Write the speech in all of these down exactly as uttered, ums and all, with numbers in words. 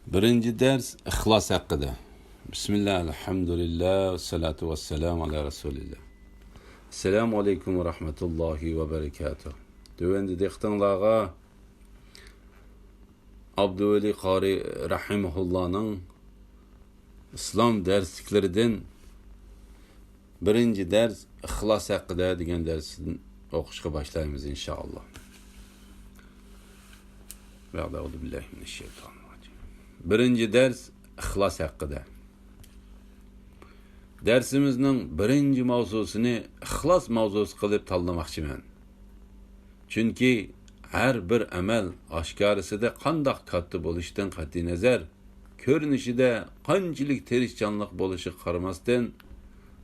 بىرىنچى دەرس ئىخلاس ھەققىدە. بىسمىللا، ئەلھەمدۇلىللا، ۋەسسالاتۇ ۋەسسالامۇ ئالا رەسۇلىللا. ئەسسالامۇ ئەلەيكۇم ۋە رەھمەتۇللاھى ۋە بەرىكاتۇھ. تۆۋەندە دىققىتىڭلارغا ئابدۇۋەلى قارى رەھىمەھۇللانىڭ ئىسلام دەرسلىكلىرىدىن بىرىنچى دەرس ئىخلاس ھەققىدە دېگەن دەرستىن ئوقۇشقا باشلايمىز، ئىنشائاللا. بىرىنچى دەرس ئىخلاس ھەققىدە. دەرسىمىزنىڭ بىرىنچى ماۋزۇسىنى ئىخلاس ماۋزۇسى قىلىپ تاللىماقچىمەن. چۈنكى ھەر بىر ئەمەل ئاشكارىسىدا قانداق كاتتا بولۇشىدىن قەتئىينەزەر، كۆرۈنۈشىدە قانچىلىك تىرىشچانلىق بولۇشىغا قارىماستىن،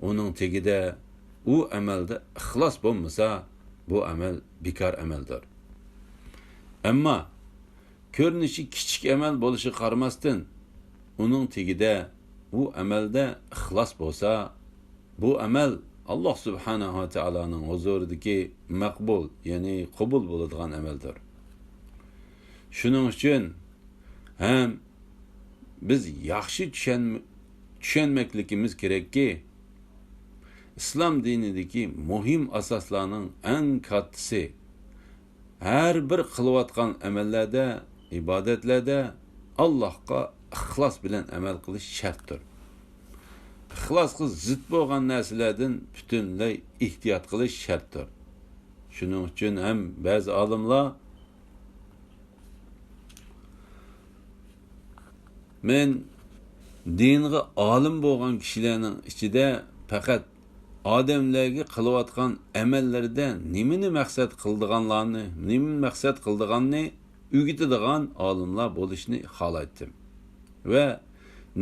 ئۇنىڭ تېگىدە ئۇ ئەمەلدە ئىخلاس بولمىسا، بۇ ئەمەل بىكار ئەمەلدۇر. ئەمما كۆرۈنۈشى كىچىك ئەمەل بولۇشىغا قارىماستىن، ئۇنىڭ تېگىدە ئۇ ئەمەلدە ئىخلاس بولسا، بۇ ئەمەل ئاللاھ سۇبھانەھۇ ۋە تائالانىڭ ھۇزۇرىدىكى مەقبۇل، يەنى قوبۇل بولىدىغان ئەمەلدۇر. شۇنىڭ ئۈچۈن ھەم بىز ياخشى چۈشەن-، چۈشەنمەكلىكىمىز كېرەككى، ئىسلام دىنىدىكى مۇھىم ئاساسلارنىڭ ئەڭ كاتتىسى، ھەر بىر قىلىۋاتقان ئەمەللەردە، ئىبادەتلەردە ئاللاھقا ئىخلاس بىلەن ئەمەل قىلىش شەرتتۇر. ئىخلاسقا زىت بولغان نەرسىلەردىن پۈتۈنلەي ئېھتىيات قىلىش شەرتتۇر. شۇنىڭ ئۈچۈن ھەم بەزى ئالىملار، مەن دىنغا ئالىم بولغان كىشىلەرنىڭ ئىچىدە پەقەت ئادەملەرگە قىلىۋاتقان ئەمەللىرىدە نېمىنى مەقسەت قىلىدىغانلارنى، نېمىنى مەقسەت قىلىدىغاننى ئۆگىتىدىغان ئالىملار بولۇشنى خالايتتىم ۋە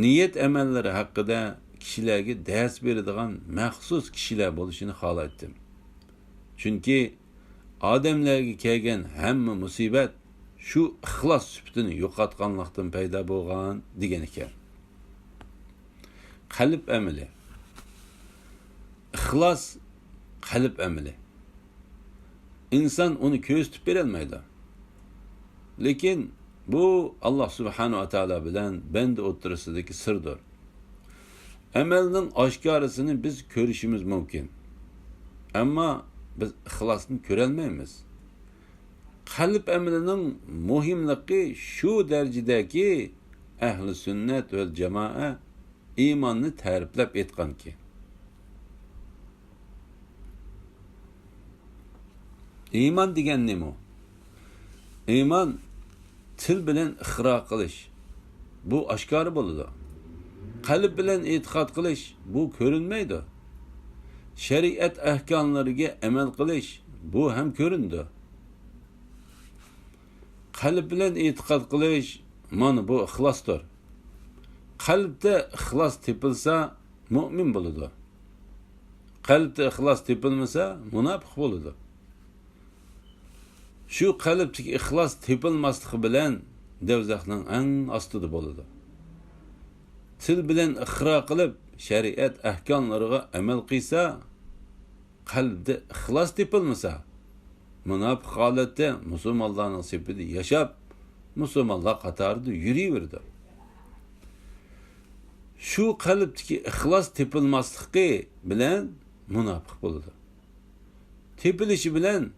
نىيەت ئەمەللىرى ھەققىدە كىشىلەرگە دەرس بېرىدىغان مەخسۇس كىشىلەر بولۇشىنى خالايتتىم. چۈنكى ئادەملەرگە كەلگەن ھەممە مۇسىبەت شۇ ئىخلاس سۈپىتىنى يوقاتقانلىقتىن پەيدا بولغان، دېگەن ئىكەن. قەلب ئەمىلى. ئىخلاس قەلب ئەمىلى. ئىنسان ئۇنى كۆرسىتىپ بېرەلمەيدۇ. لېكىن بۇ ئاللاھ سۇبھانەھۇ ۋە تائالا بىلەن بەندە ئوتتۇرىسىدىكى سىردۇر. ئەمەلنىڭ ئاشكارىسىنى بىز كۆرۈشىمىز مۇمكىن. ئەمما بىز ئىخلاسنى كۆرەلمەيمىز. قەلب ئەمىلىنىڭ مۇھىملىقى شۇ دەرىجىدەكى، ئەھلى سۈننەت ۋەل جامائە ئىماننى تەرىپلەپ ئېيتقانكى، ئىمان دېگەن نېمە؟ ئىمان تىل بىلەن ئىقرار قىلىش، بۇ ئاشكارا بولىدۇ. قەلب بىلەن ئېتىقاد قىلىش، بۇ كۆرۈنمەيدۇ. شەرىئەت ئەھكاملىرىگە ئەمەل قىلىش، بۇ ھەم كۆرۈنىدۇ. قەلب بىلەن ئېتىقاد قىلىش، مانا بۇ ئىخلاستۇر. قەلبتە ئىخلاس تېپىلسا، مۆمىن بولىدۇ. قەلبتە ئىخلاس تېپىلمىسا، مۇناپىق بولىدۇ. شۇ قەلبتىكى ئىخلاس تېپىلماسلىقى بىلەن دوزاخنىڭ ئەڭ ئاستىدا بولىدۇ. تىل بىلەن ئىقرار قىلىپ، شەرىئەت ئەھكاملىرىغا ئەمەل قىلسا، قەلبىدە ئىخلاس تېپىلمىسا، مۇناپىق ھالەتتە مۇسۇلمانلارنىڭ سېپىدە ياشاپ، مۇسۇلمانلار قاتارىدا يۈرۈۋېرىدۇ. شۇ قەلبتىكى ئىخلاس تېپىلماسلىقى بىلەن مۇناپىق بولىدۇ. تېپىلىشى بىلەن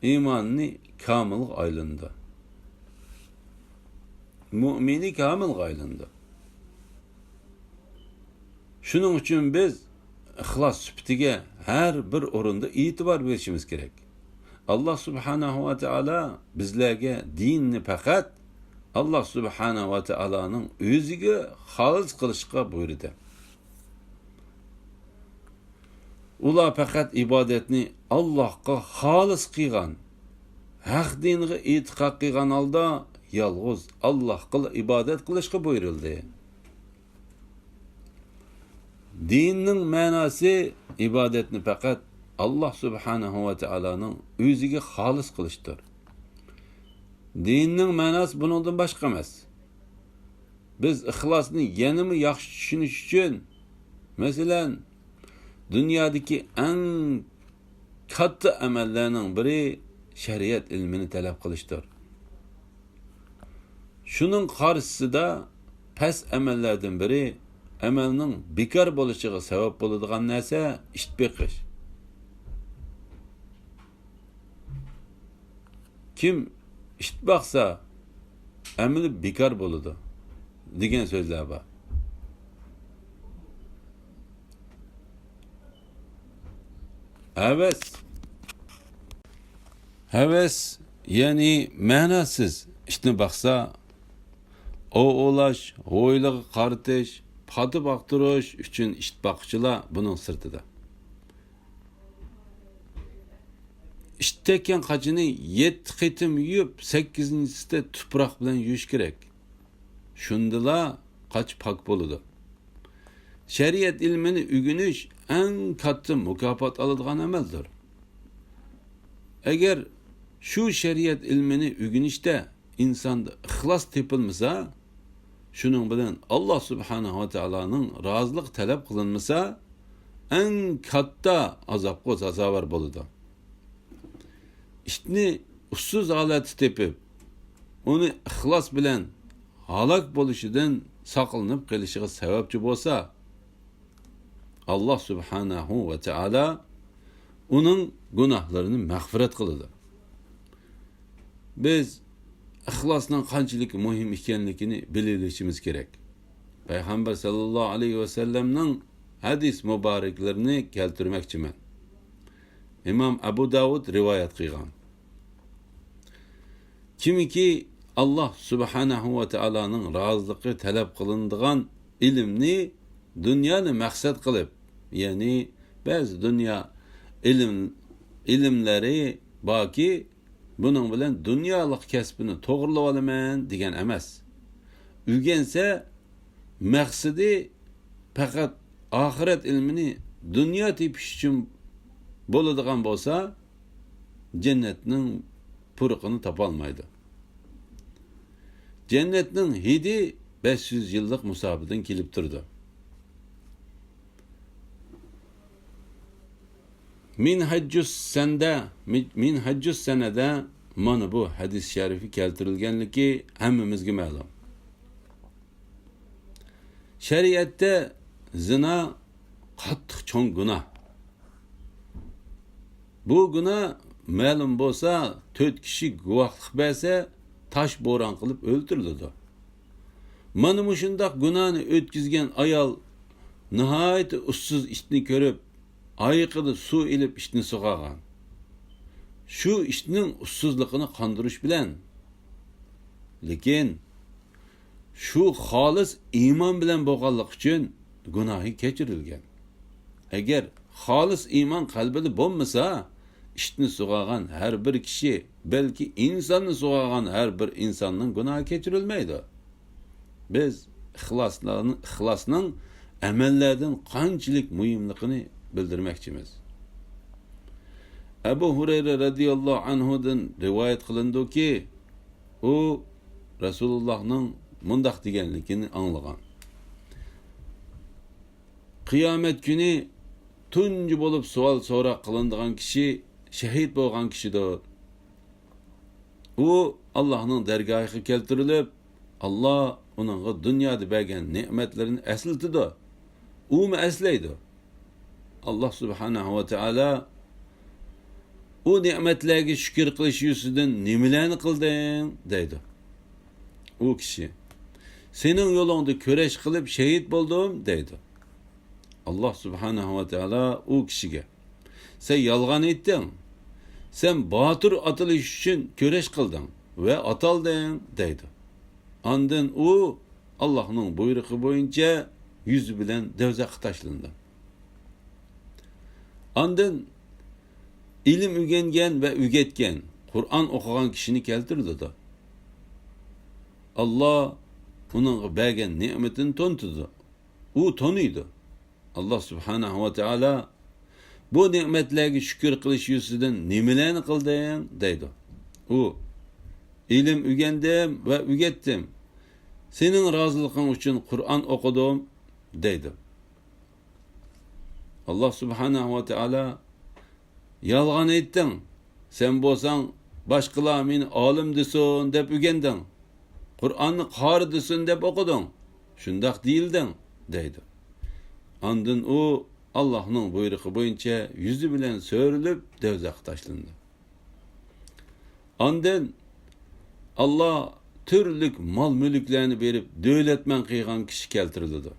ئىمانى كامىلغا ئايلىنىدۇ. مۆمىنى كامىلغا ئايلىنىدۇ. شۇنىڭ ئۈچۈن بىز ئىخلاس سۈپىتىگە ھەر بىر ئورۇندا ئېتىبار بېرىشىمىز كېرەك. ئاللاھ سۇبھانەھۇ ۋە تائالا بىزلەرگە دىننى پەقەت ئاللاھ سۇبھانەھۇ ۋە تائالانىڭ ئۆزىگە خالىس قىلىشقا بۇيرۇدى. ئۇلار پەقەت ئىبادەتنى ئاللاھقا خالىس قىلغان، ھەق دىنىغا ئېتىقاد قىلغان ھالدا يالغۇز ئاللاھقىلا ئىبادەت قىلىشقا بۇيرۇلدى. دىننىڭ مەناسى ئىبادەتنى پەقەت ئاللاھ سۇبھانەھۇ ۋە تائالانىڭ ئۆزىگە خالىس قىلىشتۇر. دىننىڭ مەناسى بۇنىڭدىن باشقا ئەمەس. بىز ئىخلاسنى يەنىمۇ ياخشى چۈشىنىش ئۈچۈن، مەسىلەن، دۇنيادىكى ئەڭ كاتتا ئەمەللەرنىڭ بىرى شەرىئەت ئىلمىنى تەلەپ قىلىشتۇر. شۇنىڭ قارشىسىدا پەس ئەمەللەردىن بىرى، ئەمەلنىڭ بىكار بولۇشىغا سەۋەب بولىدىغان نەرسە ئىت بېقىش. كىم ئىت باقسا، ئەمىلى بىكار بولىدۇ، دېگەن سۆزلەر بار. ھەۋەس. ھەۋەس، يەنى مەناسىز ئىتنى باقسا، ئوۋ ئوۋلاش، ھويلىغا قارىتىش، پاتا باقتۇرۇش ئۈچۈن ئىت باققۇچىلار بۇنىڭ سىرتىدا. ئىت تەگكەن قاچىنى يەتتە قېتىم يۇيۇپ، سەككىزىنچىسىدە تۇپراق بىلەن يۇيۇش كېرەك. شۇندىلا قاچا پاك بولىدۇ. شەرىئەت ئىلمىنى ئۆگىنىش ئەڭ كاتتا مۇكاپات ئالىدىغان ئەمەلدۇر. ئەگەر شۇ شەرىئەت ئىلمىنى ئۆگىنىشتە ئىنساندا ئىخلاس تېپىلمىسا، شۇنىڭ بىلەن ئاللا سۇبھانەھۇ ۋە تائالانىڭ رازىلىقى تەلەپ قىلىنمىسا، ئەڭ كاتتا ئازابقا سازاۋەر بولىدۇ. ئىتنى ئۇسسۇز ھالەتتە تېپىپ، ئۇنى ئىخلاس بىلەن ھالاك بولۇشىدىن ساقلىنىپ قېلىشىغا سەۋەبچى بولسا، ئاللا سۇبھانەھۇ ۋە تائالا ئۇنىڭ گۇناھلىرىنى مەغپىرەت قىلىدۇ. بىز ئىخلاسنىڭ قانچىلىك مۇھىم ئىكەنلىكىنى بىلىۋېلىشىمىز كېرەك. پەيغەمبەر سەللەللاھۇ ئەلەيھى ۋەسەللەمنىڭ ھەدىس مۇبارەكلىرىنى كەلتۈرمەكچىمەن. ئىمام ئەبۇ داۋۇد رىۋايەت قىلغان. كىمكى ئاللا سۇبھانەھۇ ۋە تائالانىڭ رازىلىقى تەلەپ قىلىنىدىغان ئىلىمنى دۇنيانى مەقسەت قىلىپ، يەنى بەزى دۇنيا ئىلىم، ئىلىملىرى باركى، بۇنىڭ بىلەن دۇنيالىق كەسپىنى توغرىلىۋالىمەن دېگەن ئەمەس. ئۆگەنسە، مەقسىتى پەقەت ئاخىرەت ئىلمىنى دۇنيا تېپىش ئۈچۈن بولىدىغان بولسا، جەننەتنىڭ پۇرىقىنى تاپالمايدۇ. جەننەتنىڭ ھىدى بەش يۈز يىللىق مۇساپىدىن كېلىپ تۇرىدۇ. مىنھەجۇس سەندە، مىنھەجۇس سەنەدە مانا بۇ ھەدىس شەرىپى كەلتۈرۈلگەنلىكى ھەممىمىزگە مەلۇم. شەرىئەتتە زىنا قاتتىق چوڭ گۇناھ. بۇ گۇناھ مەلۇم بولسا، تۆت كىشى گۇۋاھلىق بەرسە، تاش بوران قىلىپ ئۆلتۈرۈلىدۇ. مانا مۇشۇنداق گۇناھنى ئۆتكۈزگەن ئايال ناھايىتى ئۇسسۇز ئىتنى كۆرۈپ، ئايىقىدا سۇ ئېلىپ ئىتنى سۇغارغان. شۇ ئىتنىڭ ئۇسسۇزلۇقىنى قاندۇرۇش بىلەن، لېكىن شۇ خالىس ئىمان بىلەن بولغانلىقى ئۈچۈن گۇناھى كەچۈرۈلگەن. ئەگەر خالىس ئىمان قەلبىدە بولمىسا، ئىتنى سۇغارغان ھەر بىر كىشى، بەلكى ئىنساننى سۇغارغان ھەر بىر ئىنساننىڭ گۇناھى كەچۈرۈلمەيدۇ. بىز ئىخلاسلارنى، ئىخلاسنىڭ ئەمەللەردىن قانچىلىك مۇھىملىقىنى بىلدۈرمەكچىمىز. ئەبۇ ھۇرەيرە رەزىياللاھۇ ئەنھۇدىن رىۋايەت قىلىنىدۇكى، ئۇ رەسۇلۇللاھنىڭ مۇنداق دېگەنلىكىنى ئاڭلىغان. قىيامەت كۈنى تۇنجى بولۇپ سوئال سوراق قىلىنىدىغان كىشى شەھىد بولغان كىشىدۇر. ئۇ ئاللاھنىڭ دەرگاھىغا كەلتۈرۈلۈپ، ئاللا ئۇنىڭغا دۇنيادا بەرگەن نېمەتلىرىنى ئەسلىتىدۇ. ئۇمۇ ئەسلەيدۇ. ئاللا سۇبھانەھۇ ۋە تائالا، ئۇ نېمەتلەرگە شۈكۈر قىلىش يۈزىسىدىن نېمىلەرنى قىلدىڭ؟ دەيدۇ. ئۇ كىشى، سېنىڭ يولۇڭدا كۈرەش قىلىپ شېھىت بولدۇم، دەيدۇ. ئاللا سۇبھانەھۇ ۋە تائالا ئۇ كىشىگە، سەن يالغان ئېيتتىڭ. سەن باتۇر ئاتىلىش ئۈچۈن كۈرەش قىلدىڭ ۋە ئاتالدىڭ، دەيدۇ. ئاندىن ئۇ ئاللاھنىڭ بۇيرۇقى بويىچە يۈزى بىلەن دوزاخقا تاشلىنىدۇ. ئاندىن ئىلىم ئۆگەنگەن ۋە ئۆگەتكەن، قۇرئان ئوقۇغان كىشىنى كەلتۈرۈلىدۇ. ئاللا ئۇنىڭغا بەرگەن نېمىتىنى تونۇتىدۇ. ئۇ تونۇيدۇ. ئاللا سۇبھانەھۇ ۋە تائالا، بۇ نېمەتلەرگە شۈكۈر قىلىش يۈزىسىدىن نېمىلەرنى قىلدىڭ؟ دەيدۇ. ئۇ، ئىلىم ئۆگەندىم ۋە ئۆگەتتىم. سېنىڭ رازىلىقىڭ ئۈچۈن قۇرئان ئوقۇدۇم، دەيدۇ. ئاللا سۇبھانەھۇ ۋە تائالا، يالغان ئېيتتىڭ. سەن بولساڭ، باشقىلار مېنى ئالىم دېسۇن دەپ ئۆگەندىڭ. قۇرئاننى قارى دېسۇن دەپ ئوقۇدۇڭ، شۇنداق دېيىلدىڭ» دەيدۇ. ئاندىن ئۇ ئاللاھنىڭ بۇيرۇقى بويىچە يۈزى بىلەن سۆرىلىپ دوزاخقا تاشلىنىدۇ. ئاندىن ئاللا تۈرلۈك مال-مۈلۈكلەرنى بېرىپ دۆلەتمەن قىلغان كىشى كەلتۈرۈلىدۇ.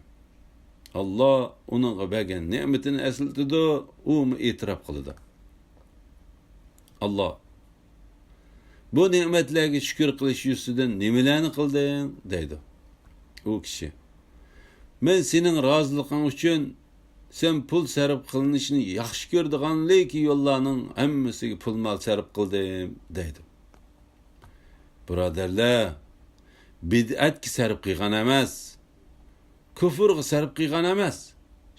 ئاللا ئۇنىڭغا بەرگەن نېمىتىنى ئەسلىتىدۇ، ئۇمۇ ئېتىراپ قىلىدۇ. ئاللا: «بۇ نېمەتلەرگە شۈكۈر قىلىش يۈزىسىدىن نېمىلەرنى قىلدىڭ؟» دەيدۇ. ئۇ كىشى: «مەن سېنىڭ رازىلىقىڭ ئۈچۈن سەن پۇل سەرپ قىلىنىشنى ياخشى كۆرىدىغانلىكى يوللارنىڭ ھەممىسىگە پۇل-مال سەرپ قىلدىم» دەيدۇ. بۇرادەرلەر، بىدئەتكە سەرپ قىلغان ئەمەس، كۇفرغا سەرپ قىلغان ئەمەس،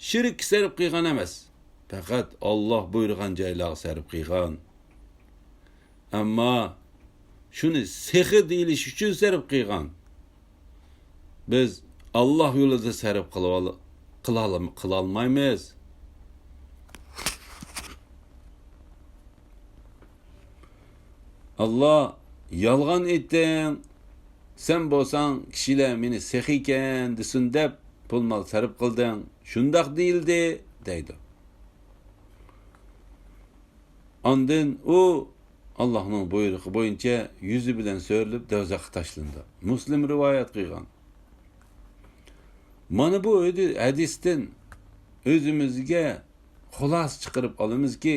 شىرككە سەرپ قىلغان ئەمەس، پەقەت ئاللا بۇيرۇغان جايلارغا سەرپ قىلغان. ئەمما شۇنى سېخىي دېيىلىش ئۈچۈن سەرپ قىلغان. بىز ئاللا يولىدا سەرپ قىلىۋال-، قىلالم-، قىلالمايمىز. ئاللا: «يالغان ئېيتتىڭ، سەن بولساڭ كىشىلەر مېنى سېخىيكەن دېسۇن دەپ پۇل-مال سەرپ قىلدىڭ، شۇنداق دېيىلدى» دەيدۇ. ئاندىن ئۇ ئاللاھنىڭ بۇيرۇقى بويىچە يۈزى بىلەن سۆرىلىپ دوزاخقا تاشلىنىدۇ. مۇسلىم رىۋايەت قىلغان. مانا بۇ ھەدىستىن ئۆزىمىزگە خۇلاسە چىقىرىپ ئالىمىزكى،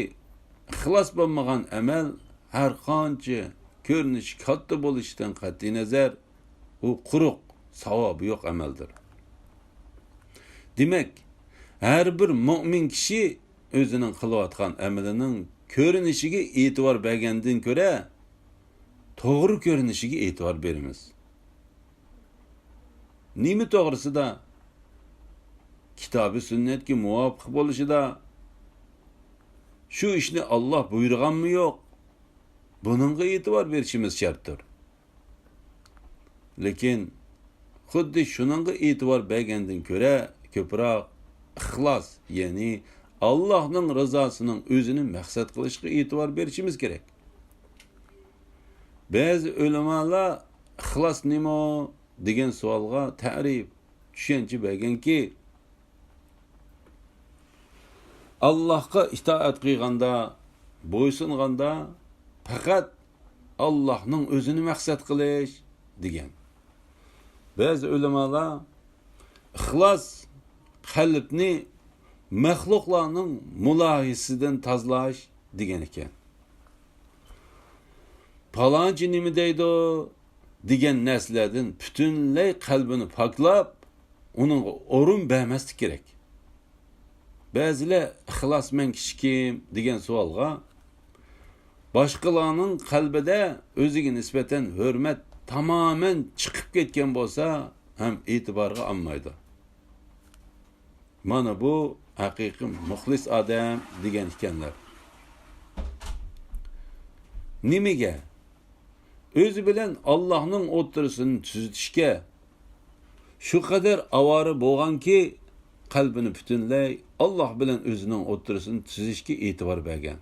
ئىخلاس بولمىغان ئەمەل ھەر قانچە كۆرۈنۈشى كاتتا بولۇشىدىن قەتئىينەزەر، ئۇ قۇرۇق، ساۋابى يوق ئەمەلدۇر. دېمەك، ھەر بىر مۆمىن كىشى ئۆزىنىڭ قىلىۋاتقان ئەمىلىنىڭ كۆرۈنۈشىگە ئېتىبار بەرگەندىن كۆرە، توغرا كۆرۈنۈشىگە ئېتىبار بېرىمىز. نېمە توغرىسىدا؟ كىتابى سۈننەتكە مۇۋاپىق بولۇشىدا، شۇ ئىشنى ئاللا بۇيرۇغانمۇ يوق؟ بۇنىڭغا ئېتىبار بېرىشىمىز شەرتتۇر. لېكىن خۇددى شۇنىڭغا ئېتىبار بەرگەندىن كۆرە كۆپرەك ئىخلاس، يەنى ئاللاھنىڭ رىزاسىنىڭ ئۆزىنى مەقسەت قىلىشقا ئېتىبار بېرىشىمىز كېرەك. بەزى ئۆلىمالار «ئىخلاس نېمە؟» دېگەن سوئالغا تەرىپ، چۈشەنچە بەرگەنكى، ئاللاھقا ئىتائەت قىلغاندا، بويسۇنغاندا پەقەت ئاللاھنىڭ ئۆزىنى مەقسەت قىلىش دېگەن. بەزى ئۆلىمالار ئىخلاس قەلبنى مەخلۇقلارنىڭ مۇلاھىزىسىدىن تازىلاش دېگەن ئىكەن. پالانچى نېمە دەيدۇ دېگەن نەرسىلەردىن پۈتۈنلەي قەلبىنى پاكلاپ، ئۇنىڭغا ئورۇن بەرمەسلىك كېرەك. بەزىلەر «ئىخلاسمەن كىشى كىم؟» دېگەن سوئالغا، باشقىلارنىڭ قەلبىدە ئۆزىگە نىسبەتەن ھۆرمەت تامامەن چىقىپ كەتكەن بولسا ھەم ئېتىبارغا ئالمايدۇ. مانا بۇ ھەقىقىي مۇخلىس ئادەم دېگەن ئىكەنلەر. نېمىگە؟ ئۆزى بىلەن ئاللاھنىڭ ئوتتۇرىسىنى تۈزىتىشكە شۇ قەدەر ئاۋارە بولغانكى، قەلبىنى پۈتۈنلەي ئاللاھ بىلەن ئۆزىنىڭ ئوتتۇرىسىنى تۈزۈشكە ئېتىبار بەرگەن.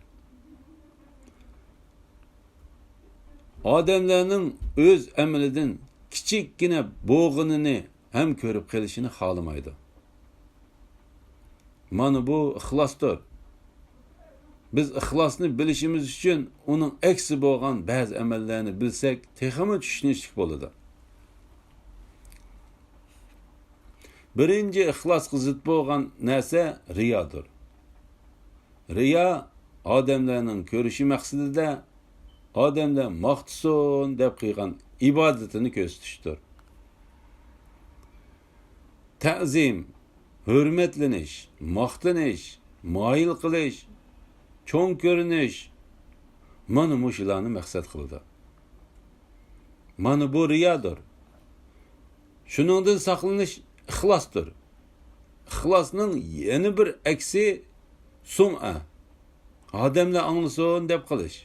ئادەملەرنىڭ ئۆز ئەمىلىدىن كىچىككىنە بوغىنىنى ھەم كۆرۈپ قېلىشىنى خالىمايدۇ. مانا بۇ ئىخلاستۇر. بىز ئىخلاسنى بىلىشىمىز ئۈچۈن ئۇنىڭ ئەكسى بولغان بەزى ئەمەللەرنى بىلسەك تېخىمۇ چۈشىنىشلىك بولىدۇ. بىرىنچى ئىخلاسقا زىت بولغان نەرسە رىيادۇر. رىيا ئادەملەرنىڭ كۆرۈشى مەقسىتىدە ئادەملەر ماختىسۇن دەپ قىلغان ئىبادىتىنى كۆرسىتىشتۇر. تەزىم، ھۆرمەتلىنىش، ماختىنىش، مايىل قىلىش، چوڭ كۆرۈنۈش، مانا مۇشۇلارنى مەقسەت قىلىدۇ. مانا بۇ رىيادۇر. شۇنىڭدىن ساقلىنىش ئىخلاستۇر. ئىخلاسنىڭ يەنە بىر ئەكسى سۇمئە، ئادەملەر ئاڭلىسۇن دەپ قىلىش.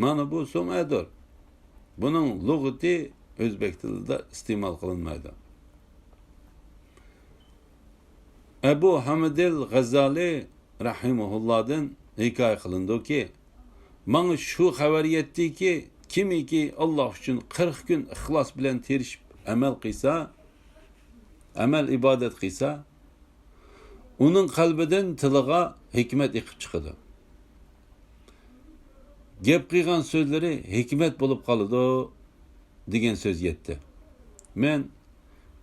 مانا بۇ سۇمئەدۇر. بۇنىڭ لۇغىتى ئۆزبەك تىلىدا ئىستېمال قىلىنمايدۇ. ئەبۇ ھامىدىل غەززالى رەھىمەھۇللادىن ھېكايە قىلىنىدۇكى، ماڭا شۇ خەۋەر يەتتىكى، كىمكى ئاللاھ ئۈچۈن قىرىق كۈن ئىخلاس بىلەن تىرىشىپ ئەمەل قىلسا، ئەمەل ئىبادەت قىلسا، ئۇنىڭ قەلبىدىن تىلىغا ھېكمەت ئېقىپ چىقىدۇ. گەپ قىلغان سۆزلىرى ھېكمەت بولۇپ قالىدۇ، دېگەن سۆز يەتتى. مەن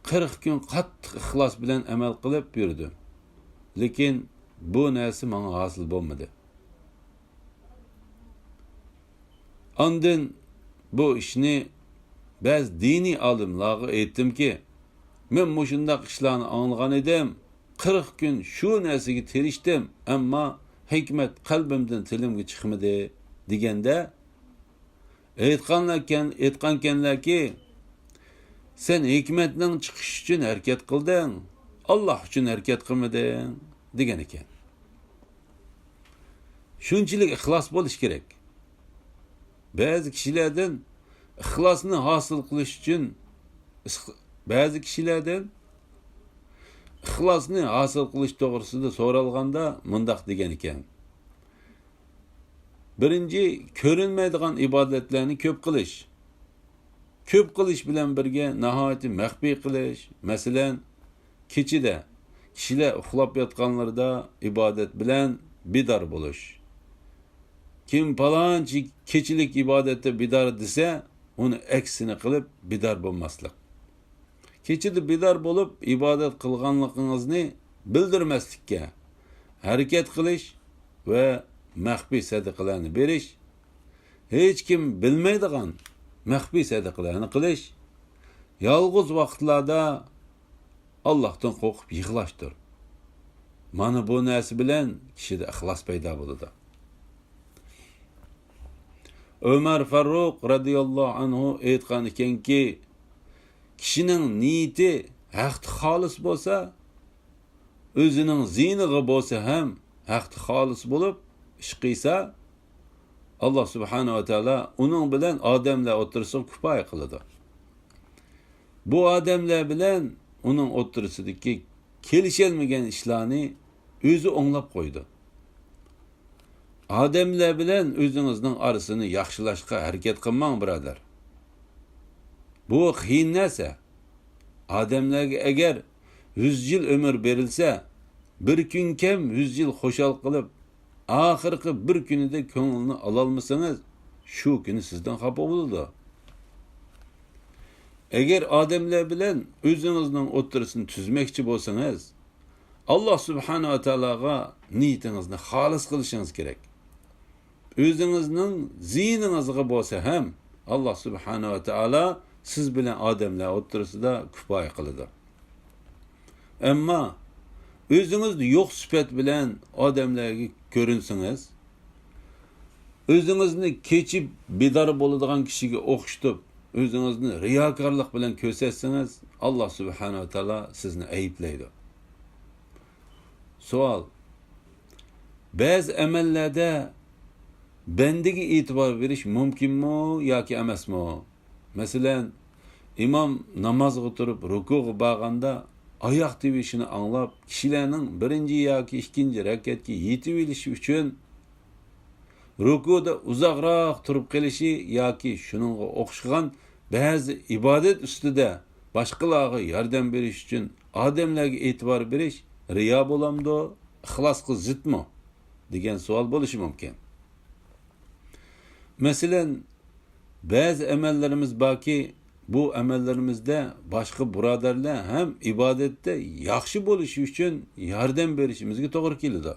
قىرىق كۈن قاتتىق ئىخلاس بىلەن ئەمەل قىلىپ يۈردۈم. لېكىن بۇ نەرسە ماڭا ھاسىل بولمىدى. ئاندىن بۇ ئىشنى بەزى دىنىي ئالىملارغا ئېيتتىمكى، مەن مۇشۇنداق ئىشلارنى ئاڭلىغان ئىدىم، قىرىق كۈن شۇ نەرسىگە تىرىشتىم، ئەمما ھېكمەت قەلبىمدىن تىلىمغا چىقمىدى، دېگەندە، ئېيتقانلاركەن، ئېيتقانكەنلەركى، سەن ھېكمەتنىڭ چىقىشى ئۈچۈن ھەرىكەت قىلدىڭ، ئاللاھ ئۈچۈن ھەرىكەت قىلمىدىڭ، دېگەن ئىكەن. شۇنچىلىك ئىخلاس بولۇش كېرەك. بەزى كىشىلەردىن ئىخلاسنى ھاسىل قىلىش ئۈچۈن، بەزى كىشىلەردىن ئىخلاسنى ھاسىل قىلىش توغرىسىدا سورالغاندا مۇنداق دېگەن ئىكەن. بىرىنچى، كۆرۈنمەيدىغان ئىبادەتلەرنى كۆپ قىلىش. كۆپ قىلىش بىلەن بىرگە ناھايىتى مەخپىي قىلىش. مەسىلەن، كېچىدە كىشىلەر ئۇخلاپ ياتقانلىرىدا ئىبادەت بىلەن بىدار بولۇش. كىم پالانچى كېچىلىك ئىبادەتتە بىدار دېسە، ئۇنى ئەكسىنى قىلىپ بىدار بولماسلىق. كېچىدە بىدار بولۇپ ئىبادەت قىلغانلىقىڭىزنى بىلدۈرمەسلىككە ھەرىكەت قىلىش ۋە مەخپىي سەدىقىلەرنى بېرىش، ھېچكىم بىلمەيدىغان مەخپىي سەدىقىلەرنى قىلىش، يالغۇز ۋاقىتلاردا ئاللاھتىن قورقۇپ يىغلاشتۇر. مانا بۇ نەرسە بىلەن كىشىدە ئىخلاس پەيدا بولىدۇ. ئۆمەر فاروق رەزىياللاھۇ ئەنھۇ ئېيتقان ئىكەنكى، كىشىنىڭ نىيىتى ھەقتە خالىس بولسا، ئۆزىنىڭ زىيىنىغا بولسا ھەم ھەقتە خالىس بولۇپ ئىش قىلسا، ئاللاھ سۇبھانەھۇ ۋە تائالا ئۇنىڭ بىلەن ئادەملەر ئوتتۇرىسىغا كۇپايە قىلىدۇ. بۇ ئادەملەر بىلەن ئۇنىڭ ئوتتۇرىسىدىكى كېلىشەلمىگەن ئىشلارنى ئۆزى ئوڭلاپ قويىدۇ. ئادەملەر بىلەن ئۆزىڭىزنىڭ ئارىسىنى ياخشىلاشقا ھەرىكەت قىلماڭ، بۇرادەر. بۇ قىيىن نەرسە. ئادەملەرگە ئەگەر يۈز يىل ئۆمۈر بېرىلسە، بىر كۈن كەم يۈز يىل خۇشال قىلىپ، ئاخىرقى بىر كۈنىدە كۆڭلىنى ئالالمىسىڭىز، شۇ كۈنى سىزدىن خاپا بولىدۇ. ئەگەر ئادەملەر بىلەن ئۆزىڭىزنىڭ ئوتتۇرىسىنى تۈزمەكچى بولسىڭىز، ئاللاھ سۇبھانەھۇ ۋە تائالاغا نىيىتىڭىزنى خالىس قىلىشىڭىز كېرەك. ئۆزىڭىزنىڭ زىيىنىڭىزغا بولسا ھەم، ئاللاھ سۇبھانەھۇ ۋە تائالا سىز بىلەن ئادەملەر ئوتتۇرىسىدا كۇپايە قىلىدۇ. ئەمما ئۆزىڭىزدە يوق سۈپەت بىلەن ئادەملەرگە كۆرۈنسىڭىز، ئۆزىڭىزنى كېچە بىدار بولىدىغان كىشىگە ئوخشىتىپ، ئۆزىڭىزنى رىياكارلىق بىلەن كۆرسەتسىڭىز، ئاللاھ سۇبھانەھۇ ۋە تائالا سىزنى ئەيىبلەيدۇ. سوئال: بەزى ئەمەللەردە بەندىگە ئېتىبار بېرىش مۇمكىنمۇ ياكى ئەمەسمۇ؟ مەسىلەن، ئىمام نامازغا تۇرۇپ رۇكۇغا بارغاندا، ئاياق تىۋىشىنى ئاڭلاپ، كىشىلەرنىڭ بىرىنچى ياكى ئىككىنچى رەكەتكە يېتىۋېلىشى ئۈچۈن رۇكۇدا ئۇزاقراق تۇرۇپ قېلىشى ياكى شۇنىڭغا ئوخشىغان بەزى ئىبادەت ئۈستىدە باشقىلارغا ياردەم بېرىش ئۈچۈن ئادەملەرگە ئېتىبار بېرىش رىيا بولامدۇ، ئىخلاسقا زىتمۇ؟ دېگەن سوئال بولۇشى مۇمكىن. مەسىلەن، بەزى ئەمەللىرىمىز باركى، بۇ ئەمەللىرىمىزدە باشقا بۇرادەرلەر ھەم ئىبادەتتە ياخشى بولۇشى ئۈچۈن ياردەم بېرىشىمىزگە توغرا كېلىدۇ.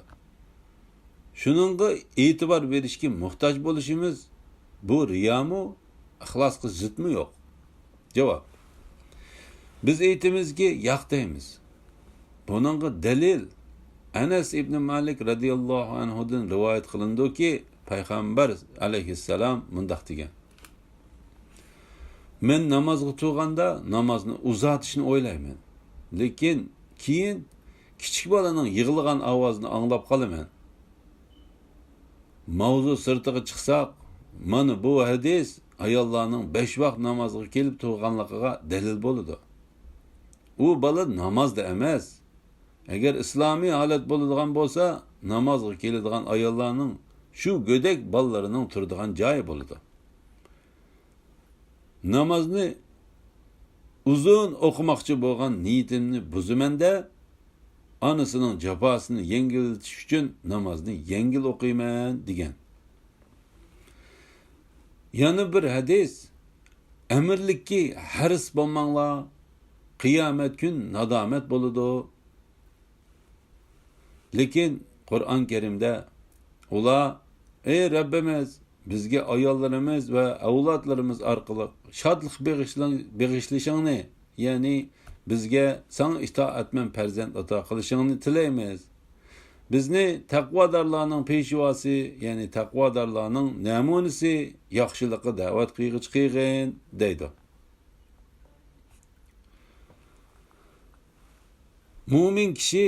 شۇنىڭغا ئېتىبار بېرىشكە موھتاج بولۇشىمىز، بۇ رىيامۇ، ئىخلاسقا زىتمۇ يوق؟ جاۋاب: بىز ئېيتىمىزكى، ياق دەيمىز. بۇنىڭغا دەلىل، ئەنەس ئىبنى مالىك رەزىياللاھۇ ئەنھۇدىن رىۋايەت قىلىنىدۇكى، پەيغەمبەر ئەلەيھىسسالام مۇنداق دېگەن: مەن نامازغا تۇرغاندا نامازنى ئۇزارتىشنى ئويلايمەن، لېكىن كېيىن كىچىك بالىنىڭ يىغلىغان ئاۋازىنى ئاڭلاپ قالىمەن. ماۋزۇ سىرتىغا چىقساق، مانا بۇ ھەدىس ئاياللارنىڭ بەش ۋاق نامازغا كېلىپ تۇرغانلىقىغا دەلىل بولىدۇ. ئۇ بالا نامازدا ئەمەس. ئەگەر ئىسلامىي ھالەت بولىدىغان بولسا، نامازغا كېلىدىغان ئاياللارنىڭ شۇ گۆدەك بالىلىرىنىڭ تۇرىدىغان جايى بولىدۇ. نامازنى ئۇزۇن ئوقۇماقچى بولغان نىيىتىمنى بۇزىمەن-دە، ئانىسىنىڭ جاپاسىنى يەڭگىللىتىش ئۈچۈن نامازنى يەڭگىل ئوقۇيمەن» دېگەن. يەنە بىر ھەدىس: «ئەمىرلىككە ھەرىس بولماڭلار، قىيامەت كۈن نادامەت بولىدۇ.» لېكىن قۇرئان كەرىمدە ئۇلار: «ئەي رەببىمىز، بىزگە ئاياللىرىمىز ۋە ئەۋلادلىرىمىز ئارقىلىق شادلىق بېغىشلىڭ-، بېغىشلىشىڭنى، يەنى بىزگە ساڭا ئىتائەتمەن پەرزەنت ئاتا قىلىشىڭنى تىلەيمىز. بىزنى تەقۋادارلارنىڭ پېشۋاسى، يەنى تەقۋادارلارنىڭ نەمۇنىسى، ياخشىلىققا دەۋەت قىلغۇچى قىلغىن» دەيدۇ. مۇئمىن كىشى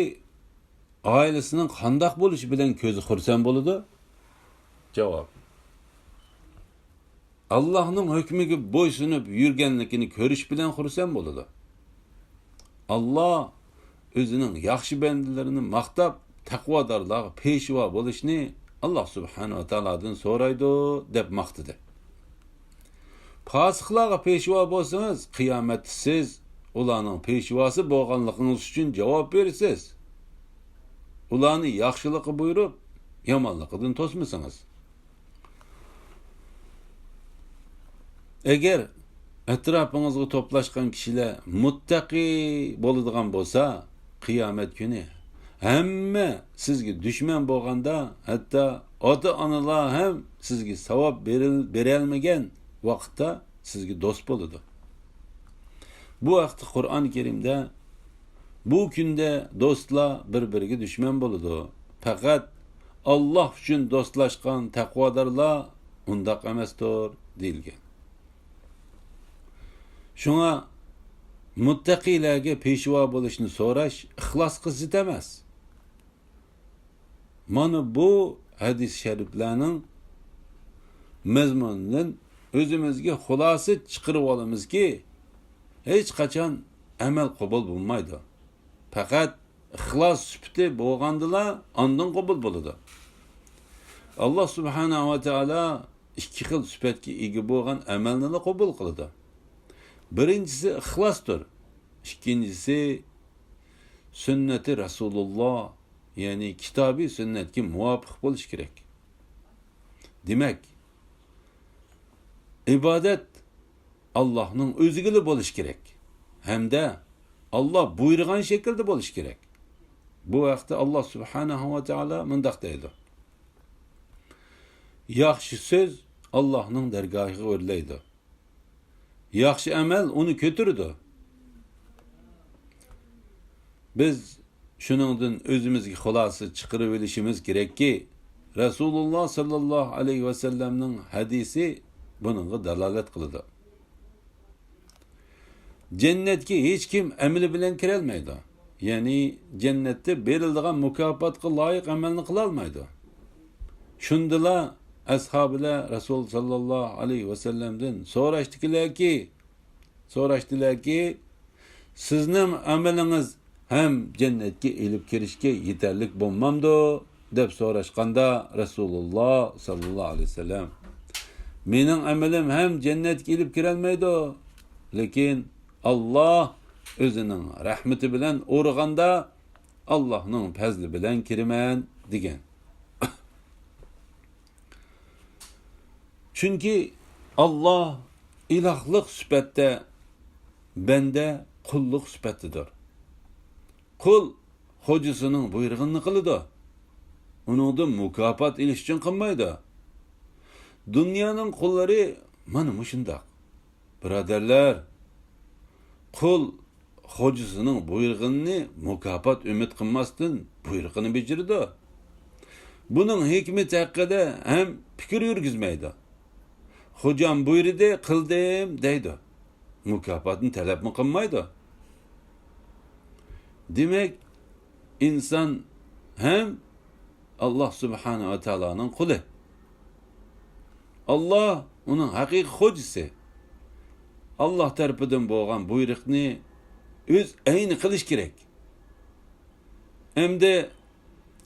ئائىلىسىنىڭ قانداق بولۇشى بىلەن كۆزى خۇرسەن بولىدۇ؟ جاۋاب: ئاللاھنىڭ ھۆكمىگە بويسۇنۇپ يۈرگەنلىكىنى كۆرۈش بىلەن خۇرسەن بولىدۇ. ئاللاھ ئۆزىنىڭ ياخشى بەندىلىرىنى ماختاپ، تەقۋادارلارغا پېشۋا بولۇشنى ئاللاھ سۇبھانەھۇ ۋە تائالادىن سورايدۇ، دەپ ماختىدى. پاسىقلارغا پېشۋا بولسىڭىز، قىيامەتتە سىز ئۇلارنىڭ پېشۋاسى بولغانلىقىڭىز ئۈچۈن جاۋاب بېرىسىز. ئۇلارنى ياخشىلىققا بۇيرۇپ، يامانلىقىدىن توسمىسىڭىز. ئەگەر ئەتراپىڭىزغا توپلاشقان كىشىلەر مۇتتەقى بولىدىغان بولسا، قىيامەت كۈنى ھەممە سىزگە دۈشمەن بولغاندا، ھەتتا ئاتا-ئانىلار ھەم سىزگە ساۋاب بېرىل-، بېرەلمىگەن ۋاقىتتا سىزگە دوست بولىدۇ. بۇ ھەقتە قۇرئان كەرىمدە: «بۇ كۈندە دوستلار بىر-بىرىگە دۈشمەن بولىدۇ. پەقەت ئاللاھ ئۈچۈن دوستلاشقان تەقۋادارلار ئۇنداق ئەمەستۇر» دېيىلگەن. شۇڭا مۇتتەقىيلەرگە پېشۋا بولۇشنى سوراش ئىخلاسقا زىت ئەمەس. مانا بۇ ھەدىس شەرىپلەرنىڭ مەزمۇنىدىن ئۆزىمىزگە خۇلاسە چىقىرىۋالىمىزكى، ھېچقاچان ئەمەل قوبۇل بولمايدۇ. پەقەت ئىخلاس سۈپىتى بولغاندىلا ئاندىن قوبۇل بولىدۇ. ئاللاھ سۇبھانەھۇ ۋە تائالا ئىككى خىل سۈپەتكە ئىگە بولغان ئەمەلنىلا قوبۇل قىلىدۇ. بىرىنچىسى ئىخلاستۇر. ئىككىنچىسى سۈننىتى رەسۇلۇللاھ، يەنى كىتابى سۈننەتكە مۇۋاپىق بولۇش كېرەك. دېمەك، ئىبادەت ئاللاھنىڭ ئۆزىگىلا بولۇش كېرەك ھەمدە ئاللاھ بۇيرۇغان شەكىلدە بولۇش كېرەك. بۇ ھەقتە ئاللاھ سۇبھانەھۇ ۋە تائالا مۇنداق دەيدۇ: «ياخشى سۆز ئاللاھنىڭ دەرگاھىغا ئۆرلەيدۇ. ياخشى ئەمەل ئۇنى كۆتۈرىدۇ.» بىز شۇنىڭدىن ئۆزىمىزگە خۇلاسە چىقىرىۋېلىشىمىز كېرەككى، رەسۇلۇللاھ ساللاللاھۇ ئەلەيھى ۋەسەللەمنىڭ ھەدىسى بۇنىڭغا دالالەت قىلىدۇ. جەننەتكە ھېچكىم ئەمىلى بىلەن كىرەلمەيدۇ. يەنى جەننەتتە بېرىلىدىغان مۇكاپاتقا لايىق ئەمەلنى قىلالمايدۇ. شۇندىلا ئەسھابىلەر رەسۇل ساللاللاھۇ ئەلەيھى ۋەسەللەمدىن سوراشتىكىلەركى، سوراشتىلەركى، «سىزنىڭ ئەمىلىڭىز ھەم جەننەتكە ئېلىپ كىرىشكە يېتەرلىك بولمامدۇ؟» دەپ سوراشقاندا، رەسۇلۇللاھ ساللاللاھۇ ئەلەيھى ۋەسەللەم: «مېنىڭ ئەمىلىم ھەم جەننەتكە ئېلىپ كىرەلمەيدۇ، لېكىن ئاللاھ ئۆزىنىڭ رەھمىتى بىلەن ئورىغاندا، ئاللاھنىڭ پەزلى بىلەن كىرىمەن» دېگەن. چۈنكى ئاللاھ ئىلاھلىق سۈپەتتە، بەندە قۇللۇق سۈپەتتىدۇر. قۇل خوجىسىنىڭ بۇيرۇغىنىنى قىلىدۇ. ئۇنىڭدىن مۇكاپات ئېلىش ئۈچۈن قىلمايدۇ. دۇنيانىڭ قۇللىرى مانا مۇشۇنداق. بۇرادەرلەر، قۇل خوجىسىنىڭ بۇيرۇغىنىنى مۇكاپات ئۈمىد قىلماستىن بۇيرۇقىنى بېجىرىدۇ. بۇنىڭ ھېكمىتى ھەققىدە ھەم پىكىر يۈرگۈزمەيدۇ. «خوجام بۇيرۇدى، قىلدىم» دەيدۇ. مۇكاپاتنى تەلەپمۇ قىلمايدۇ. دېمەك، ئىنسان ھەم ئاللاھ سۇبھانەھۇ ۋە تائالانىڭ قۇلى. ئاللاھ ئۇنىڭ ھەقىقىي خوجىسى. ئاللاھ تەرىپىدىن بولغان بۇيرۇقنى ئۆز ئەينى قىلىش كېرەك. ئەمدى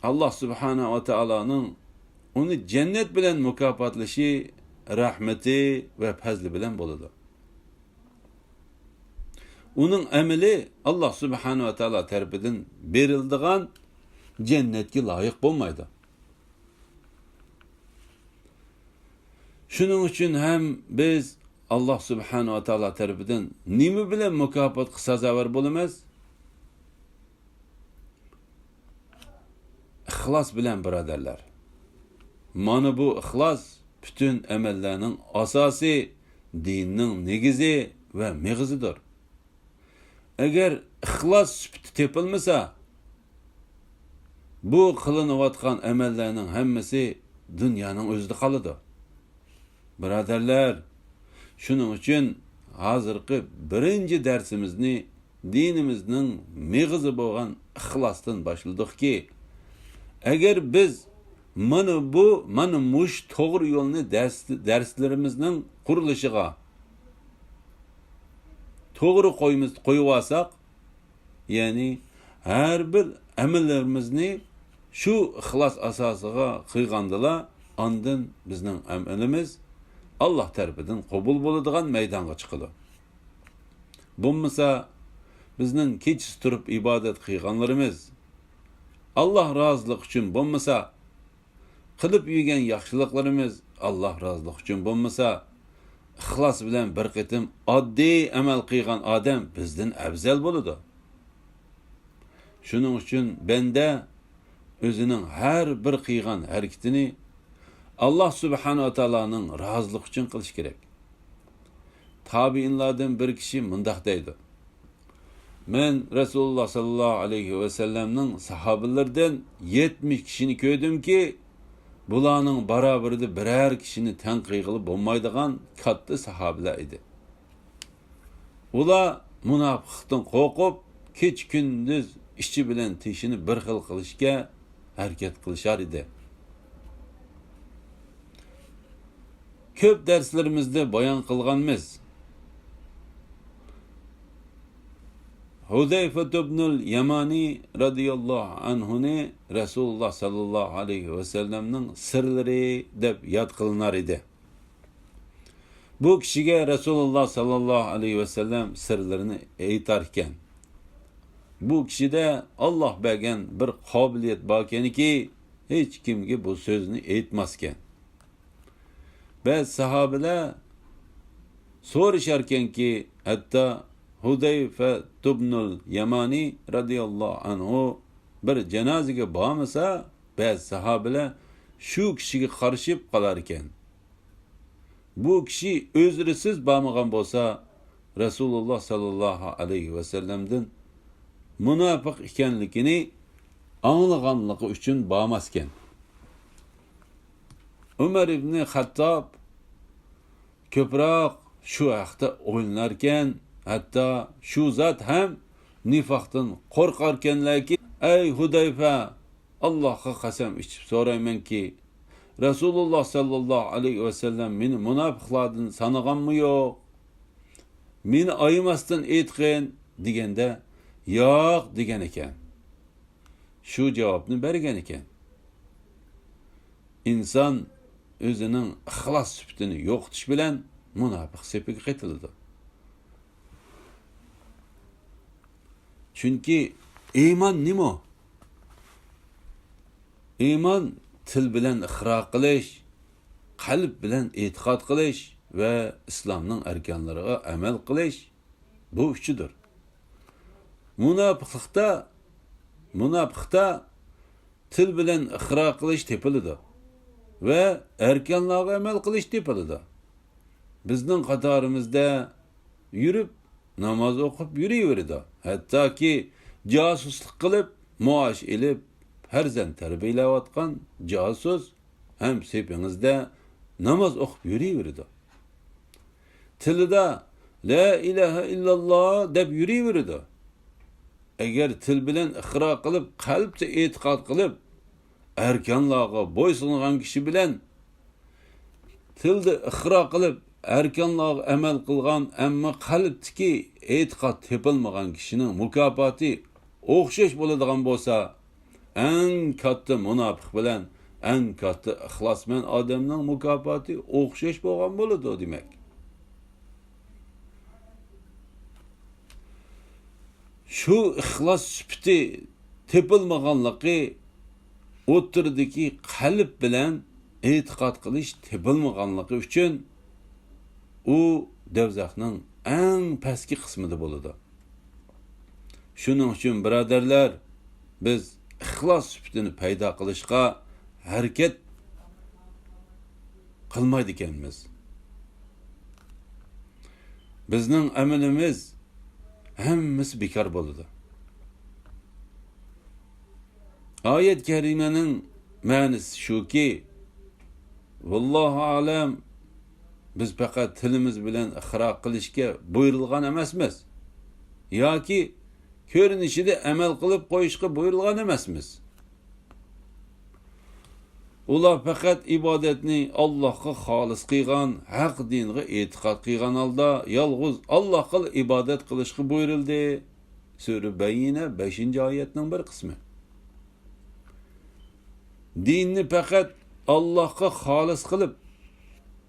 ئاللاھ سۇبھانەھۇ ۋە تائالانىڭ ئۇنى جەننەت بىلەن مۇكاپاتلىشى رەھمىتى ۋە پەزلى بىلەن بولىدۇ. ئۇنىڭ ئەمىلى ئاللاھ سۇبھانەھۇ ۋە تائالا تەرىپىدىن بېرىلىدىغان جەننەتكە لايىق بولمايدۇ. شۇنىڭ ئۈچۈن ھەم بىز ئاللاھ سۇبھانەھۇ ۋە تائالا تەرىپىدىن نېمە بىلەن مۇكاپاتقا سازاۋەر بولىمىز؟ ئىخلاس بىلەن، بۇرادەرلەر. مانا بۇ ئىخلاس پۈتۈن ئەمەللەرنىڭ ئاساسى، دىننىڭ نېگىزى ۋە مېغىزىدۇر. ئەگەر ئىخلاس سۈپىتى تېپىلمىسا، بۇ قىلىنىۋاتقان ئەمەللەرنىڭ ھەممىسى دۇنيانىڭ ئۆزىدە قالىدۇ. بۇرادەرلەر، شۇنىڭ ئۈچۈن ھازىرقى بىرىنچى دەرسىمىزنى دىنىمىزنىڭ مېغىزى بولغان ئىخلاستىن باشلىدۇقكى، ئەگەر بىز مانا بۇ، مانا مۇشۇ توغرا يولنى دەرس-، دەرسلىرىمىزنىڭ قۇرۇلۇشىغا توغرا قويمىز-، قويۇۋالساق، يەنى ھەر بىر ئەمەللىرىمىزنى شۇ ئىخلاس ئاساسىغا قىلغاندىلا، ئاندىن بىزنىڭ ئەمىلىمىز ئاللاھ تەرىپىدىن قوبۇل بولىدىغان مەيدانغا چىقىدۇ. بولمىسا، بىزنىڭ كېچىسى تۇرۇپ ئىبادەت قىلغانلىرىمىز، ئاللاھ رازىلىقى ئۈچۈن بولمىسا، قىلىپ يۈرگەن ياخشىلىقلىرىمىز ئاللاھ رازىلىقى ئۈچۈن بولمىسا، ئىخلاس بىلەن بىر قېتىم ئاددىي ئەمەل قىلغان ئادەم بىزدىن ئەۋزەل بولىدۇ. شۇنىڭ ئۈچۈن بەندە ئۆزىنىڭ ھەر بىر قىلغان ھەرىكىتىنى ئاللاھ سۇبھانەھۇ ۋە تائالانىڭ رازىلىقى ئۈچۈن قىلىشى كېرەك. تابىئىنلاردىن بىر كىشى مۇنداق دەيدۇ: مەن رەسۇلۇللاھ ساللاللاھۇ ئەلەيھى ۋەسەللەمنىڭ ساھابىلىرىدىن يەتمىش كىشىنى كۆردۈمكى، بۇلارنىڭ بارابىرىدا بىرەر كىشىنى تەڭ قىلغىلى بولمايدىغان كاتتا ساھابىلەر ئىدى. ئۇلار مۇناپىقلىقتىن قورقۇپ، كېچە-كۈندۈز ئىچى بىلەن تېشىنى بىر خىل قىلىشكە ھەرىكەت قىلىشار ئىدى. كۆپ دەرسلىرىمىزدە بايان قىلغانمىز. ھۇزەيفەتۇبنۇل يامانى رەزىياللاھۇ ئەنھۇنى رەسۇلۇللاھ ساللاللاھۇ ئەلەيھى ۋەسەللەمنىڭ سىرلىرى دەپ ياد قىلىنار ئىدى. بۇ كىشىگە رەسۇلۇللاھ ساللاللاھۇ ئەلەيھى ۋەسەللەم سىرلىرىنى ئېيتاركەن. بۇ كىشىدە ئاللاھ بەرگەن بىر قابىلىيەت باركەنكى، ھېچكىمگە بۇ سۆزنى ئېيتماسكەن. بەزى ساھابىلەر سورىشاركەنكى، ھەتتا ھۇزەيفەتۇبنۇل يامانى رەزىياللاھۇ ئەنھۇ بىر جانازىگە بارمىسا، بەزى ساھابىلەر شۇ كىشىگە قارىشىپ قالاركەن. بۇ كىشى ئۆزرىسىز بارمىغان بولسا، رەسۇلۇللاھ ساللاللاھۇ ئەلەيھى ۋەسەللەمدىن مۇناپىق ئىكەنلىكىنى ئاڭلىغانلىقى ئۈچۈن بارماسكەن. ئۆمەر ئىبنى خەتتاب كۆپرەك شۇ ھەقتە ئويلىناركەن، ھەتتا شۇ زات ھەم نىفاقتىن قورقاركەنلەركى، ئەي ھۇزەيفە، ئاللاھقا قەسەم ئىچىپ سورايمەنكى، رەسۇلۇللاھ ساللاللاھۇ ئەلەيھى ۋەسەللەم مېنى مۇناپىقلاردىن سانىغانمۇ يوق؟ مېنى ئايىماستىن ئېيتقىن، دېگەندە، ياق، دېگەن ئىكەن. شۇ جاۋابنى بەرگەن ئىكەن. ئىنسان ئۆزىنىڭ ئىخلاس سۈپىتىنى يوقىتىش بىلەن مۇناپىق سېپىگە قېتىلىدۇ. چۈنكى ئىمان نېمە؟ ئىمان تىل بىلەن ئىقرار قىلىش، قەلب بىلەن ئېتىقاد قىلىش ۋە ئىسلامنىڭ ئەركانلىرىغا ئەمەل قىلىش، بۇ ئۈچىدۇر. مۇناپىقلىقتا، مۇناپىقتا تىل بىلەن ئىقرار قىلىش تېپىلىدۇ ۋە ئەركانلارغا ئەمەل قىلىش تېپىلىدۇ. بىزنىڭ قاتارىمىزدا يۈرۈپ، ناماز ئوقۇپ يۈرۈۋېرىدۇ. ھەتتاكى جاسۇسلۇق قىلىپ، مائاش ئېلىپ، پەرزەنت تەربىيەلەۋاتقان جاسۇس ھەم سېپىڭىزدە ناماز ئوقۇپ يۈرۈۋېرىدۇ. تىلىدا «لا ئىلاھە ئىللاللا» دەپ يۈرۈۋېرىدۇ. ئەگەر تىل بىلەن ئىقرار قىلىپ، قەلبتە ئېتىقاد قىلىپ، ئەركانلارغا بويسۇنغان كىشى بىلەن تىلدا ئىقرار قىلىپ، ئەركانلارغا ئەمەل قىلغان، ئەمما قەلبتىكى ئېتىقاد تېپىلمىغان كىشىنىڭ مۇكاپاتى ئوخشاش بولىدىغان بولسا، ئەڭ كاتتا مۇناپىق بىلەن ئەڭ كاتتا ئىخلاسمەن ئادەمنىڭ مۇكاپاتى ئوخشاش بولغان بولىدۇ دېمەك. شۇ ئىخلاس سۈپىتى تېپىلمىغانلىقى، ئوتتۇرىدىكى قەلب بىلەن ئېتىقاد قىلىش تېپىلمىغانلىقى ئۈچۈن، ئۇ دوزاخنىڭ ئەڭ پەسكى قىسمىدا بولىدۇ. شۇنىڭ ئۈچۈن، بۇرادەرلەر، بىز ئىخلاس سۈپىتىنى پەيدا قىلىشقا ھەرىكەت قىلمايدىكەنمىز. بىزنىڭ ئەمىلىمىز ھەممىسى بىكار بولىدۇ. ئايەت كەرىمەنىڭ مەنىسى شۇكى، ۋاللاھۇ ئەلەم، بىز پەقەت تىلىمىز بىلەن ئىقرار قىلىشكە بۇيرۇلغان ئەمەسمىز ياكى كۆرۈنۈشىدە ئەمەل قىلىپ قويۇشقا بۇيرۇلغان ئەمەسمىز. ئۇلار پەقەت ئىبادەتنى ئاللاھقا خالىس قىلغان، ھەق دىنغا ئېتىقاد قىلغان ھالدا يالغۇز ئاللاھقىلا ئىبادەت قىلىشقا بۇيرۇلدى. سۈرە بەييىنە، بەشىنچى ئايەتنىڭ بىر قىسمى. دىننى پەقەت ئاللاھقا خالىس قىلىپ،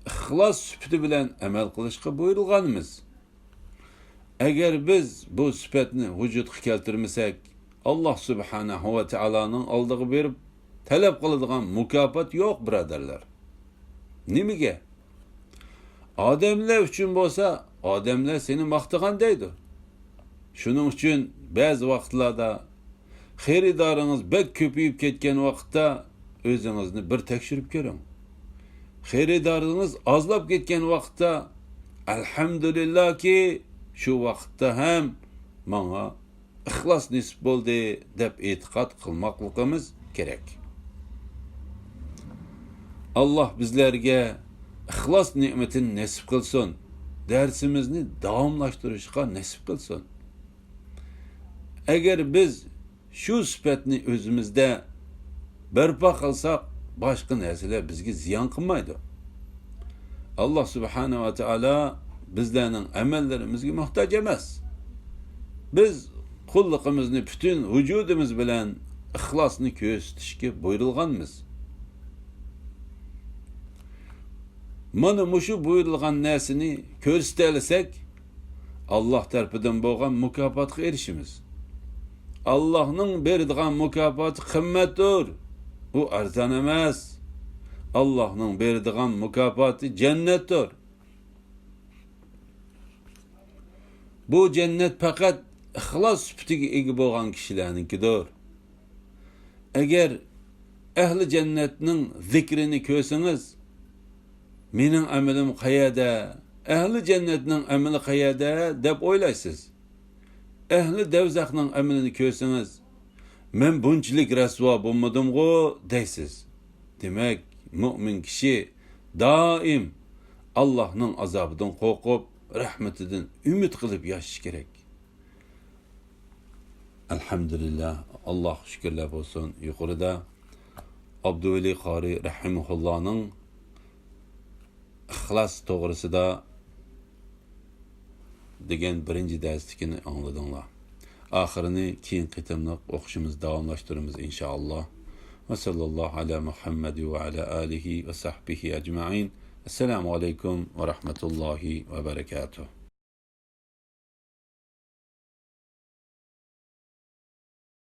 ئىخلاس سۈپىتى بىلەن ئەمەل قىلىشقا بۇيرۇلغانمىز. ئەگەر بىز بۇ سۈپەتنى ۋۇجۇدقا كەلتۈرمىسەك، ئاللاھ سۇبھانەھۇ ۋە تائالانىڭ ئالدىغا بېرىپ تەلەپ قىلىدىغان مۇكاپات يوق، بۇرادەرلەر. نېمىگە؟ ئادەملەر ئۈچۈن بولسا، ئادەملەر سېنى ماختىغان دەيدۇ. شۇنىڭ ئۈچۈن بەزى ۋاقىتلاردا خېرىدارىڭىز بەك كۆپىيىپ كەتكەن ۋاقىتتا ئۆزىڭىزنى بىر تەكشۈرۈپ كۆرۈڭ. خېرىدارىڭىز ئازلاپ كەتكەن ۋاقىتتا، ئەلھەمدۇلىللاھكى، شۇ ۋاقىتتا ھەم ماڭا ئىخلاس نېسىپ بولدى، دەپ ئېتىقاد قىلماقلىقىمىز كېرەك. ئاللاھ بىزلەرگە ئىخلاس نېمىتىنى نېسىپ قىلسۇن، دەرسىمىزنى داۋاملاشتۇرۇشقا نېسىپ قىلسۇن. ئەگەر بىز شۇ سۈپەتنى ئۆزىمىزدە بەرپا قىلساق، باشقا نەرسىلەر بىزگە زىيان قىلمايدۇ. ئاللاھ سۇبھانەھۇ ۋە تائالا بىزلەرنىڭ ئەمەللىرىمىزگە موھتاج ئەمەس. بىز قۇللۇقىمىزنى پۈتۈن ۋۇجۇدىمىز بىلەن ئىخلاسنى كۆرسىتىشكە بۇيرۇلغانمىز. مانا مۇشۇ بۇيرۇلغان نەرسىنى كۆرسىتەلىسەك، ئاللاھ تەرىپىدىن بولغان مۇكاپاتقا ئېرىشىمىز. ئاللاھنىڭ بېرىدىغان مۇكاپاتى قىممەتتۇر. ئۇ ئەرزان ئەمەس. ئاللاھنىڭ بېرىدىغان مۇكاپاتى جەننەتتۇر. بۇ جەننەت پەقەت ئىخلاس سۈپىتىگە ئىگە بولغان كىشىلەرنىڭكىدۇر. ئەگەر ئەھلى جەننەتنىڭ زىكرىنى كۆرسىڭىز، مېنىڭ ئەمىلىم قەيەردە، ئەھلى جەننەتنىڭ ئەمىلى قەيەردە دەپ ئويلايسىز. ئەھلى دەۋزەخنىڭ ئەمىلىنى كۆرسىڭىز، مەن بۇنچىلىك رەسۋا بولمىدىمغۇ دەيسىز. دېمەك، مۆمىن كىشى دائىم ئاللاھنىڭ ئازابىدىن قورقۇپ، رەھمىتىدىن ئۈمىد قىلىپ ياشىشى كېرەك. ئەلھەمدۇلىللاھ، ئاللاھقا شۈكۈرلەر بولسۇن. يۇقىرىدا ئابدۇۋەلى قارى رەھىمەھۇللانىڭ ئىخلاس توغرىسىدا دېگەن بىرىنچى دەرسلىكىنى ئاڭلىدىڭلار. ئاخىرىنى كېيىنكى قېتىملىق ئوقۇشىمىز داۋاملاشتۇرىمىز، ئىنشائاللاھ. ۋە ساللاللاھۇ ئەلا مۇھەممەد ۋە ئەلا ئالىھى ۋە سەھبىھى ئەجمەئىن. ئەسسالامۇ ئەلەيكۇم ۋە رەھمەتۇللاھى ۋە بەرەكاتۇھ.